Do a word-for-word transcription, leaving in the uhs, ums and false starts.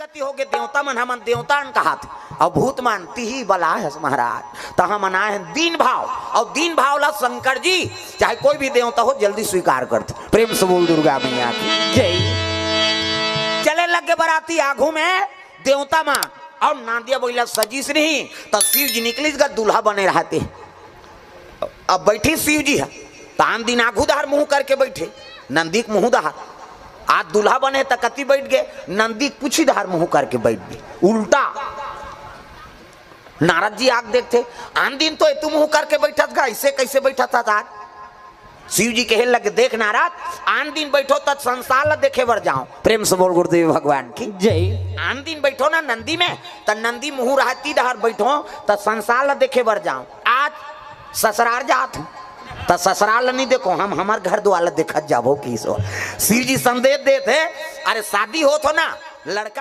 गति होगे, देवता मन हमन देवता अन कहात, अउ भूत मन तिही बलाहस महाराज, त हमन आए हन दीन भाव, अउ दीन भाव ला शंकर जी चाहे कोई भी देवता हो जल्दी स्वीकार करथे। प्रेम से बोल दुर्गा मैया की जय। चले लगे बराती आगू में देवता मन, अउ नंदिया बइला सजिस नहीं त शिव जी निकलिस गा दूल्हा बने रहते। अब बैठी शिव जी ह, त आन दिन आघू धार मुंह करके बैठे, नंदी के मुंह धार। आज दूल्हा बने त कति बैठ गए, नंदी कुछ ही धार मुंह करके बैठ गए, उल्टा। नारद जी आग देखते, आन दिन तो एतू मुंह करके बैठत गा, ऐसे कैसे बैठत हस आज? शिव जी कहे लगे, देख नारद, आन दिन बैठो त संसार ला देखे बर जाओ। प्रेम से बोल गुरुदेव भगवान की जय। आन दिन बैठो ना नंदी में, त नंदी मुंह रहती डहर बैठो त संसार ला देखे बर जाओ। आज ससुरार जात हो त ससुरार ला नहीं देखो, हम हमर घर द्वार ला देखत जाबो। किसो शिव जी संदेश देत हे, अरे शादी होत हो ना, लड़का